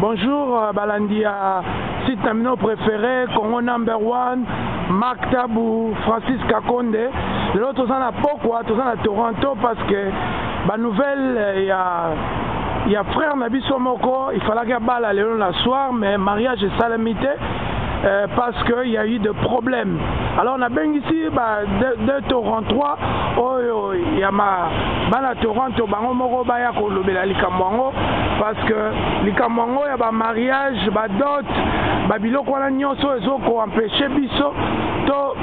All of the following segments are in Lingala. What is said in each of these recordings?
Bonjour balandi ya site na bino préféré Congo number one, Marc Tabu, Francis Kakonde. Lelo toza na pokwa, toza na Toronto parce que ba nouvelle ya frère na biso moko, il fallait abala lelo na soir, mais mariage esalemi te parce que il y a eu des problèmes. Alors nabengisi ba de Toronto oyo ya ma bana Toronto, bango moko baya kolobela likambo yango, parce que likambo yango ya ba mariage, ba dot, babiloko wana nyonso ezokoempêcher biso to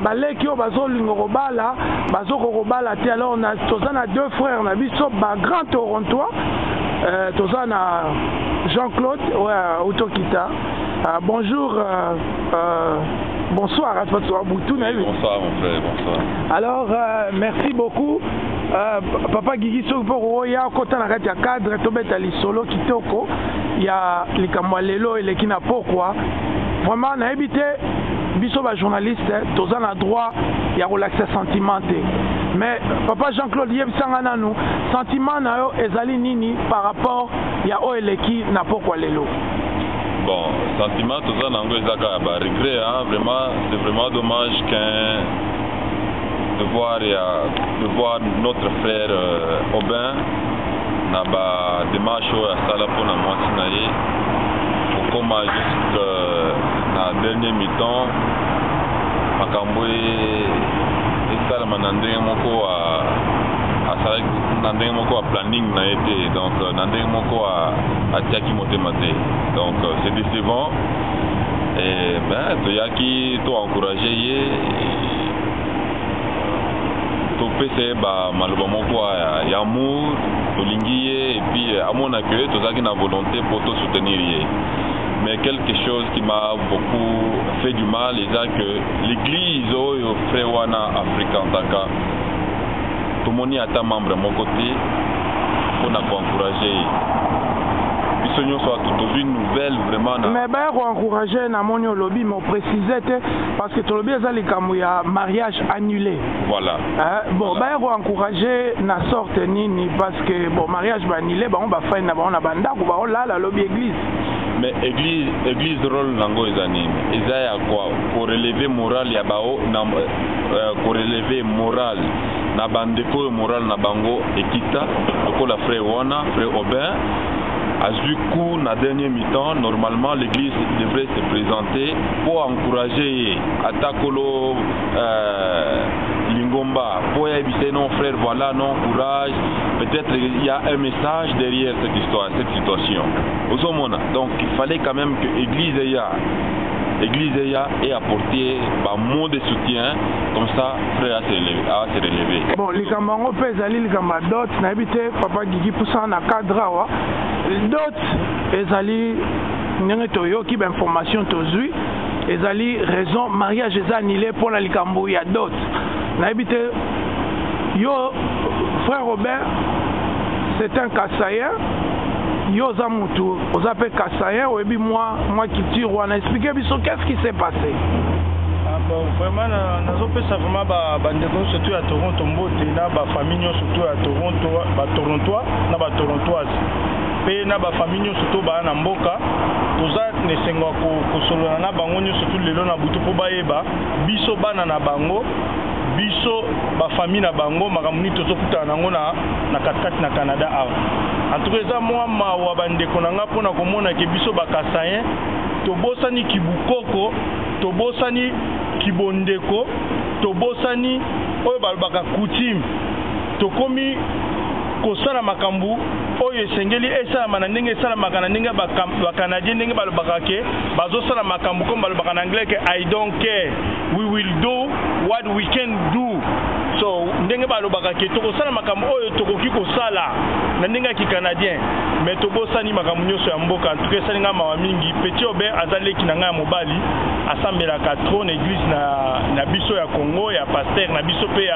baleki oyo bazolinga kobala, bazokoka kobala te. Alors toza na deux frères na biso, bagrand Torontois. Toza na Jean-Claude oyo autokita. Bonjour, bonsoir, butu na Bonsoir mon frère, bonsoir. Alors merci beaucoup, papa Gigi. Soki mpo koya kota na kati ya cadre, tobeta lisolo kitoko ya likambo ya lelo eleki na pokwa. Vraiment nayebi te, biso bajournaliste toza na droit ya kolakisa sentiment te, mais papa Jean-Claude, yebisanga nanu sentiment na yo ezali nini par rapport ya oyo eleki na pokwa lelo? Bon, sentiment toza nango eza kaka baregret, hein. Vraiment, c'est vraiment dommage qu'un de voir ya de voir notre frère Aubin na badémarche oyo asala mpona mwasi na ye, kokóma jusque na dernier mi-temps, makambo esalama na ndenge moko asalaki, na ndenge moko ya planning na ye te, donc na ndenge moko atiaki motema te. Donc c'est décevant. Et ben toyaki toencourage ye, topesa ye maloba moko ya amour, tolingi ye, et puis amona ke tozalaki na volonté pour tosoutenir ye. Mais quelque chose qui m'a beaucoup fait du mal eza que l'église oyo frère wana afréquentaka, tomoni ata membre moko te mpona koencourage ye. Biso nyonso tozwi nouvelle vraiment na Mais baya koencourage, namoni olobi, mais oprécise te, parce que tolobi eza likambo ya mariage annulé. Voilà. Bon, baya koencourage na sorte nini? Parce que bon, mariage baannulé, bango bafai na bango na bandako, baolala, alobi église. Mais église, rôle nango eza nini? Eza ya korelever moral ya bao na korelever moral na bandeko oyo moral na bango ekita, lokola frère wana, frère Aubin azwi coup na dernier mi-temps. Normalement, l'église devrait se présenter pour encourager ye, ata kolo lingomba, po yebisa: "Non frère, voilà, non, courage." Peut-être il y a un message derrière cette histoire, cette situation ozomona. Donc il fallait quand même que église eya et apporter bamot de soutien, comme ça frère a se relever. Bon, likambo yango mpe ezali likambo ya dot. Nayebi te, papa Gigi, pusana na cadre awa. Dot ezali ndenge toyoki, bainformation tozwi, ezali raison mariage eza annulé mpona likambo ya dot. Nayebi te, yo frère Robert, c'est un Kasaïen, yo oza mutu, oza mpe Kasaïen, oyebi mwa culture wana. Explique biso qu'est-ce qui s'est passé. Ah bon, vraiment nazopesa vraiment bandeko nyonso to ya Toronto mbote, na bafamille nyonso to ya Toronto, Batorontois na Batorontoise, mpe na bafamille nyonso to baya na mboka. Toza na esengo ya kosolola na bango nyonso tu lelo na butu, mpo bayeba biso bana na bango, biso bafamille na bango, makambo nini tozokutana nango na katikati na Canada awa. En tout cas, eza mwa mawa, bandeko na nga, mpona komona ke biso Bakasayen tobosani kibukoko, tobosani kibondeko, tobosani oyo balobaka coutume. Tokomi kosala makambo oyo esengeli esalama na ndenge esalamaka na ndenge Bacanadien, ndenge balobaka ke bazosala makambo, comme balobaka na anglais ke "I don't care, we will do what we can do". So ndenge balobaka ke tokosala makambo oyo tokoki kosala na ndenge ya kicanadien, mais tobosani makambo nyonso ya mboka. Antuka esali ngai mawa mingi. Petit Aubin aza leki na ngai ya mobali, asambelaka trop na église na biso ya Congo, ya pasteur na biso, mpe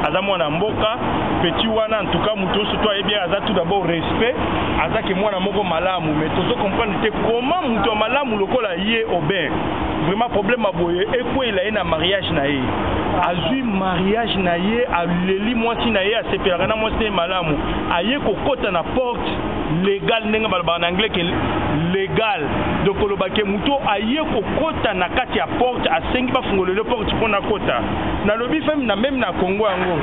aza mwana mboka. Petit wana, antuka moto nyonso. Nyonso to ayebi, aza tout d'abord respect, azaki mwana moko malamu. Mais tozo comprendre te comment moto ya malamu lokola ye Aubin, vraiment problème ya boye ekweyela ye na mariage na ye. Azwi mariage na ye, aleli mwasi na ye, asepelaka na mwasi na ye malamu, aye kokɔta na porte légal, ndenge balobaka na anglais ke légal. Donc koloba ke moto aye kokɔta na kati ya porte, asengi bafungolele porte mpo na kɔta. Nalobi feme na même na Congo yango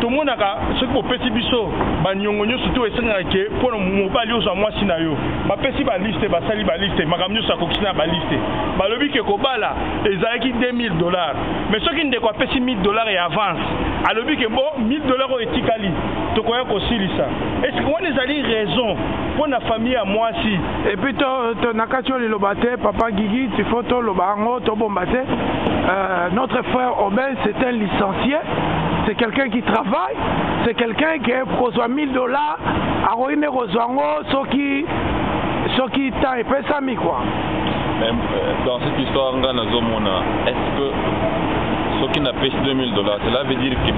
tomonaka, soki bopesi biso baniongo nyonso to esengaka ke mpona mobali ozwa mwasi na yo, bapesi baliste, basali baliste, makambo nyonso akokisi na baliste, balobi ke kobala ezalaki 2000 $. Mais soki ndeko apesi 1000 $ ya avance, alobi ke bo 1000 $ oyo etikali tokoya kosilisa. Est-ce wana ezali raison mpo na famille ya mwasi? Et puis to na kati oyo liloba te, papa Guigui, il faut toloba yango, tobomba te. Notre frère Aubin, c'est un licencié, c'est quelqu'un qui travaille, c'est quelqu'un qui kozwa 1000 $, akoki nde kozwa yango soki temps epesami quoi. Mais dans cette histoire, nga nazomona, est-ce que soki napesi 2000 $, cela veut dire que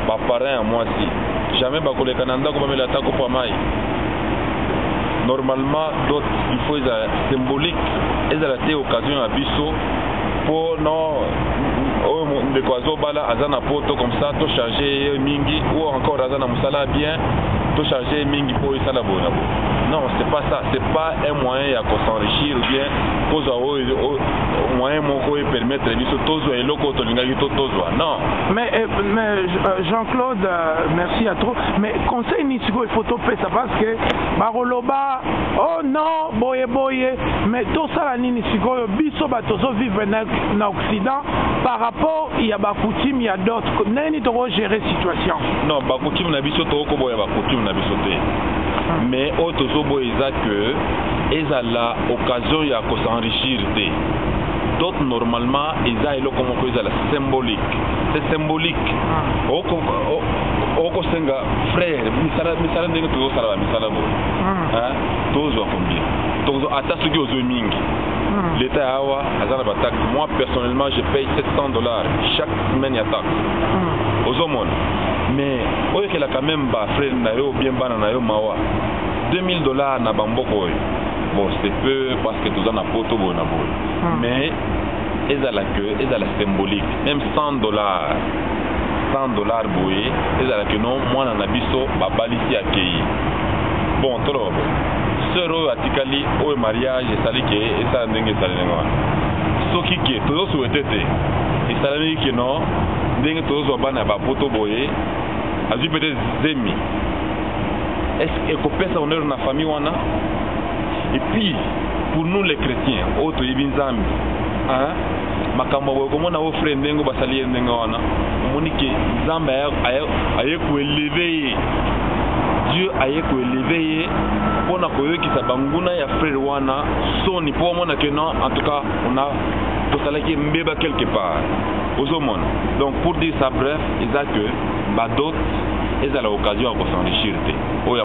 baparent ya mwasi jamais bakoleka na ndako, bamela ata kopo ya mai? Normalement, dot il faut ezala symbolique, ezala te occasion ya biso mpo non, oyo ndeko azobala aza na poto, comme ça tocharge ye mingi, ou encore aza na mosala bien, tocharge ye mingi mpo esala boye na boye. Non, c'est pas ça, c'est pas un moyen ya kos'enrichir ou bien kozwa oyo moyen moko epermettre biso tozwa eloko oyo tolingaki to tozwa, non. Mais Jean-Claude, merci à trop, mais conseil nini sikoyo il faut topesa? Parce que bakoloba: oh non, boye boye. Mais tosala nini sikoyo, biso bato tozovivre na Occident, par rapport ya bacoutume ya dot? Ndenge nini tokogérer situation? Non, bacoutume na biso, tokokoboya bacoutume na biso te, mais oyo tozoboya eza ke ezala occasion ya kos'enrichir te. Dot normalement eza eloko moko ezala symbolique, c'est symbolique. Okosenga frère misala, misala ndenge tozosala bamisala boye, tozwa combien? Tozwa ata soki ozwi mingi, l'État ya awa aza na bataxe. Moi personnellement, je paye 700 $ chaque semaine ya taxe. Ozomona, mais oyokelaka même bafrère na yo, bien bana na yo mawa. 2000 $ na bamboka oyo, bon, c'est peu parce que toza na poto boye na boye, mais ezala ke ezala symbolique, même 100 $, 100 $ boye, ezala ke non, mwana na biso babalisi, akei. Bon, toloba boye, sœur oyo atikali, oyo mariage esali ke esala ndenge esali ndenge wana, soki ke tozosouhaiter te, esalami ke non, ndenge tozozwa bana ya bapoto boye, azwi peut-être zemi, est-ce ekopesa honneur na famille wana? Et puis pour nous les chrétiens oyo toyebi Nzambe, hein? Makambo boye, komona oyo frère ndenge basali ye ndenge wana, omoni ke Nzambe aye koélever ye, Dieu aye koélever ye mpona koyokisa banguna ya frère wana soni, mpo omona ke non, en tout cas on a tosalaki mbeba quelque part. Ozomona, donc pour dire ça bref, eza que badot ezala occasion ya kos'enrichir te oyo.